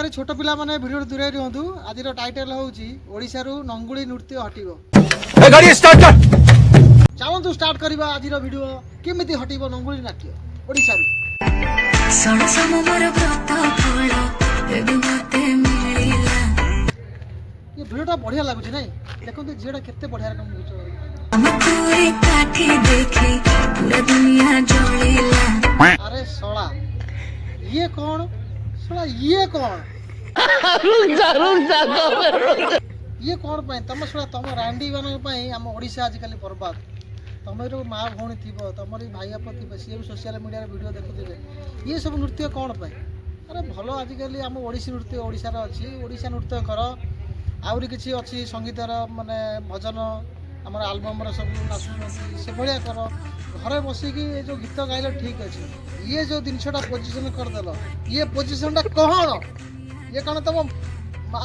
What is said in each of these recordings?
ଦୟାକରି ଛୋଟ ପିଲାମାନେ ଭିଡ଼ିଓ ଦୂରେଇ ରୁହନ୍ତୁ। ଆଜିର ଟାଇଟେଲ ହେଉଛି ଓଡ଼ିଶାରୁ ନଙ୍ଗୁଳି ନୃତ୍ୟ ହଟିବ। ଗାଡ଼ି ଷ୍ଟାର୍ଟ କର। ଚାଲନ୍ତୁ ଷ୍ଟାର୍ଟ କରିବା ଆଜିର ଭିଡ଼ିଓ, କେମିତି ହଟିବ ନଙ୍ଗୁଳି ନାଟ୍ୟ ଓଡ଼ିଶାରୁ। ସଣସମ ମୋର ବ୍ରତ ଫଳ ଏବେ ମତେ ମିଳିଲା। ଏ ଭିଡ଼ିଓଟା ବଢ଼ିଆ ଲାଗୁଛି ନାଇଁ? ଦେଖନ୍ତୁ, ଝିଅଟା କେତେ ବଢ଼ିଆ ରକମ ନୃତ୍ୟ। ଆମକୁ ଏକାଠି ଦେଖି ପୁରା ଦୁନିଆ ଜଳିଲା। ଆରେ ଶଳା, ଇଏ କ'ଣ? ଶଳା, ଇଏ କ'ଣ? ଇଏ କ'ଣ ପାଇଁ ତମ ଶଳା, ତମ ରାଣ୍ଡି ମାନଙ୍କ ପାଇଁ ଆମ ଓଡ଼ିଶା ଆଜିକାଲି ବର୍ବାଦ। ତମର ମା ଭଉଣୀ ଥିବ, ତମର ବି ଭାଇ ବାପା ଥିବେ, ସିଏ ବି ସୋସିଆଲ ମିଡ଼ିଆରେ ଭିଡ଼ିଓ ଦେଖୁଥିବେ। ଇଏ ସବୁ ନୃତ୍ୟ କ'ଣ ପାଇଁ? ଆରେ ଭଲ, ଆଜିକାଲି ଆମ ଓଡ଼ିଶୀ ନୃତ୍ୟ ଓଡ଼ିଶାର ଅଛି, ଓଡ଼ିଶା ନୃତ୍ୟ କର। ଆହୁରି କିଛି ଅଛି ସଙ୍ଗୀତର, ମାନେ ଭଜନ, ଆମର ଆଲବମ୍ର ସବୁ ନାଚୁଛନ୍ତି, ସେଭଳିଆ କର। ଘରେ ବସିକି ଏ ଯେଉଁ ଗୀତ ଗାଇଲ ଠିକ୍ ଅଛି, ଇଏ ଯେଉଁ ଜିନିଷଟା ପୋଜିସନ୍ କରିଦେଲ, ଇଏ ପୋଜିସନ୍ଟା କ'ଣ? ଇଏ କ'ଣ ତମ ମା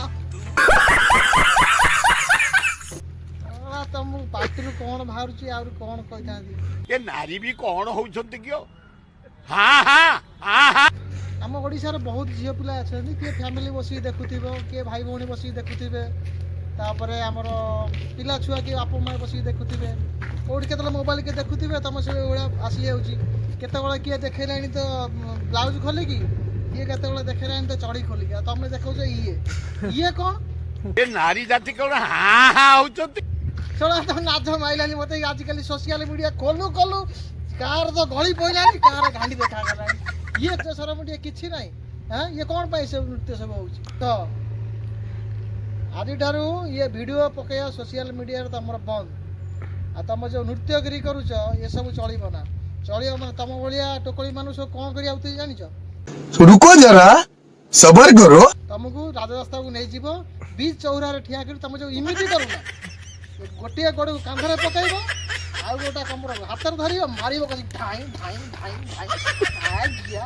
ତମ ପାଟିରୁ କ'ଣ ବାହାରୁଛି? ଆହୁରି କ'ଣ କହିଥାନ୍ତି? ଏ ନାରୀ ବି କଣ ହଉଛନ୍ତି କି? ହଁ ହଁ ହଁ ହଁ। ଆମ ଓଡ଼ିଶାରେ ବହୁତ ଝିଅ ପିଲା ଅଛନ୍ତି, କିଏ ଫ୍ୟାମିଲି ବସିକି ଦେଖୁଥିବ, କିଏ ଭାଇ ଭଉଣୀ ବସିକି ଦେଖୁଥିବେ, ତାପରେ ଆମର ପିଲା ଛୁଆ କିଏ ବାପା ମା ବସିକି ଦେଖୁଥିବେ, କେଉଁଠି କେତେବେଳେ ମୋବାଇଲ କିଏ ଦେଖୁଥିବେ, ତମ ସେ ଭଳିଆ ଆସିଯାଉଛି। କେତେବେଳେ କିଏ ଦେଖେଇଲାଣି ତ ବ୍ଲାଉଜ ଖୋଲିକି, କିଏ କେତେବେଳେ ଦେଖେଇଲାଣି ତ ଚଡ଼ି ଖୋଲିକି, ଆଉ ତମେ ଦେଖାଉଛ ଇଏ। ଇଏ କ'ଣ? ଏ ନାରୀ ଜାତି କଣ ହାଁ ହାଁ ହଉଛନ୍ତି? ଶଳା, ତ ନାଜ ମାଇଲାନି ମତେ। ଆଜିକାଲି ସୋସିଆଲ ମିଡ଼ିଆ ଖୋଲୁ ଖୋଲୁ କାହାର ତ ଗଳି ପଇଲାଣି, କାହାର ଗାଣ୍ଡି ଦେଖାଗଲାଣି। ଇଏ ତ ସରମ ଟିକେ କିଛି ନାହିଁ। ହଁ, ଇଏ କ'ଣ ପାଇଁ ସବୁ ନୃତ୍ୟ ସବୁ ହେଉଛି? ତ ଆଜିଠାରୁ ଇଏ ଭିଡ଼ିଓ ପକେଇବା ସୋସିଆଲ ମିଡ଼ିଆରେ ତମର ବନ୍ଦ। ଆଉ ତମ ଯେଉଁ ନୃତ୍ୟଗିରି କରୁଛ, ଏସବୁ ଚଳିବ ନା ଚଳିବ? ମାନେ ତମ ଭଳିଆ ଟୋକଳି ମାନଙ୍କୁ ସବୁ କ'ଣ କରିବା ଉଚିତ ଜାଣିଛ? रुको जरा, सबर करो। ତମକୁ ରାଜରାସ୍ତାକୁ ନେଇଯିବ, ବିଚ୍ ଚଉରାରେ ଠିଆ କରି ତମେ ଯେଉଁ ଏମିତି କରୁନା, ଗୋଟିଏ ଗୋଡ଼କୁ କାନ୍ଧରେ ପକେଇବ, ଆଉ ଗୋଟା କମର ହାତରେ ଧରିବ, ମାରିବ କସି ଢାଇଁ ଢାଇଁ ଢାଇଁ ଢାଇଁ। ଆଜ୍ଞା।